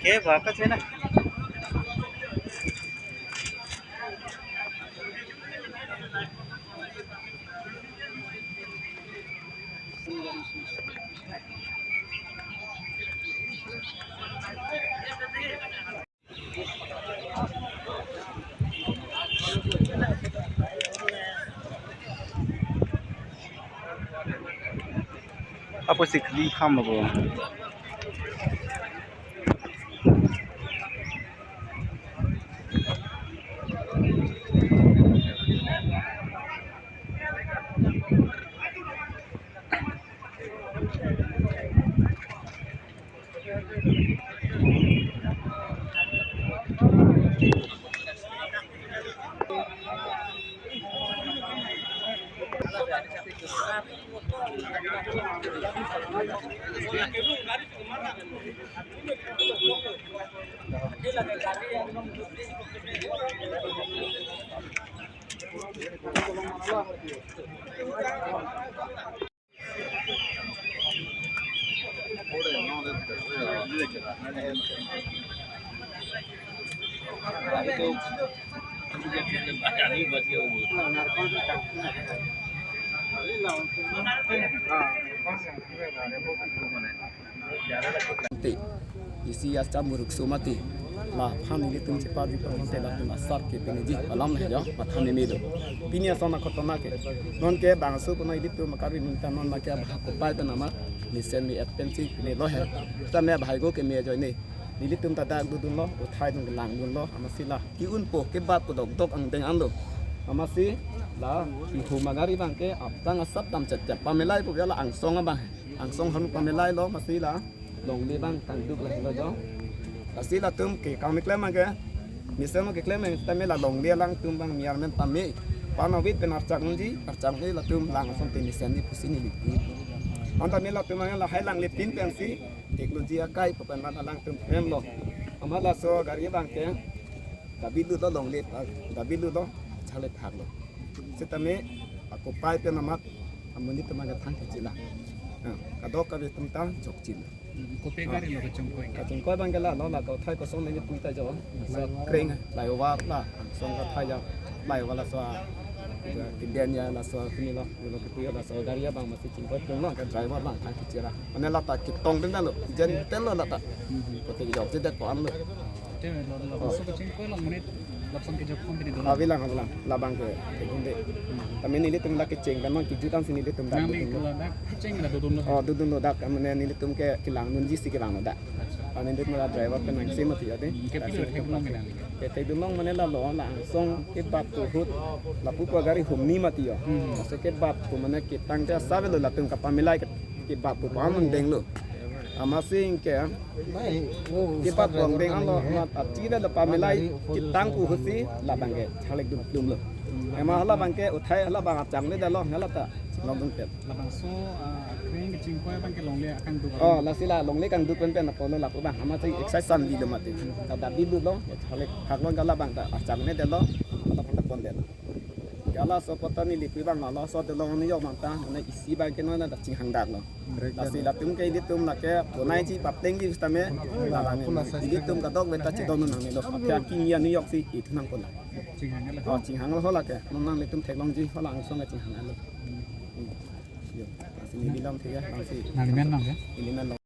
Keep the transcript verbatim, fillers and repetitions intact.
Ke baka chena. Apo si kli kham lo. Te, isi asa muruk so mati. Laphan nelitum chepajupo te latum asar ke peniji alam he jo, matha meme do. Pini ason akotona ke. Non ke bangso kono nelitum akarwi minta non make abha kopai ta nama. Mesen me et pensi pine lo he. Ta me abha go ke me ajoine. Nelitum ta dak dudunlo, uthai dun langdunlo, amatsi la ki-unpo, kebatpo dokdok angdeng an do. Amatsi la kihum agari abang ke aphrang asap dam chetchet. Pamelaipo ya la angsong abang. Angsong han pamelailo, amatsi la longle abang kangduk lahelo jo. Lasi latum ke kami klem abang ke. Mesen keklem abang tame la longle alangtum abang miar men tame. Panobit pen archak nunji, archak nunji latum lang ason te mesen ni pusi nelitum. Anta me latum abang lahai langle pin pensi, teknologi akai papan man alangtum klem lo. Amat laso gari abang ke, dabi lut lo longle, dabi lut lo, chale thak lo. Sitame, akopai pen amat, amonit atum ke thang kachila. Ah, kadokave atum ta chokchil. Kopi gari lo kachongkoi ke? Kachongkoi abang ke la, lo la kauthai kosong nelitum ta jo. So, kreng, flyover la, song kauthai jo. Flyover laso, kiden ya laso, kini lo, lo kipu ya laso, gari abang amatsi chingkoi tung lo, ke driver abang thang kachira. Mane lata kitong ding lo, jen tel lo lata. Kote jok jedet ko an lo. Te lo, lo, lo, so kachingkoi lo monit, lapsang kejok pon tadi dolo. Abilang, abilang, labang ke, ke kunde. Tame nelitum la kecheng, memang kejut ansi nelitum dak. Nang ni dudun lo. Kalau dak kecheng la dudun lo. Oh, dudun lo dak, mane nelitum ke kelang nunji si kelang lo dak. Accha. Mane nelitum la driver pen nangsi mati ya de. Hmm, ke pilo thek long ke nang. Ke thekdun long mane la lo, la angsong kebatpo ahut, lapu pa gari humni mati ya. Hmm. Aso kebatpo mane ketang te asap lo latum kapamelai ke, kebatpo pa mandeng lo. Amatsi ke, kebatpo angdeng an lo, amat achi da la pamelai, ketangpo ahutsi, labang ke, chalek dum dum lo. Ema halabang ke, uthai halabang achang le da lo, ngalata, long dum pet. Labangso, ah, kreng kachingkoi abang ke longle akangduk. Oh, lasi la longle kangduk pen pen apotlo lapu abang, amatsi exercise san di lo mati. Kada di lo, chalek, hak long halabang ta, achang le da lo, halabang ta pon da lo. Ke laso apot ta nelitum abang laso delong ni jok manta, mane isi abang ke non ta chinghang dak lo. Lasi latum ke ilitum lake ponai ji papleng ji sitame, labang ilitum kadokave ta chedon nangne lo. Aphi aking ya New York si itu nangkok la. Chinghang lo. Oh, chinghang lo ho lake. Non nanglitum theklongji ho la angsong chinghang lo. Hmm. Yo, lasi neli lam thik ya, lasi. Nangli men nang ya? Neli men lo.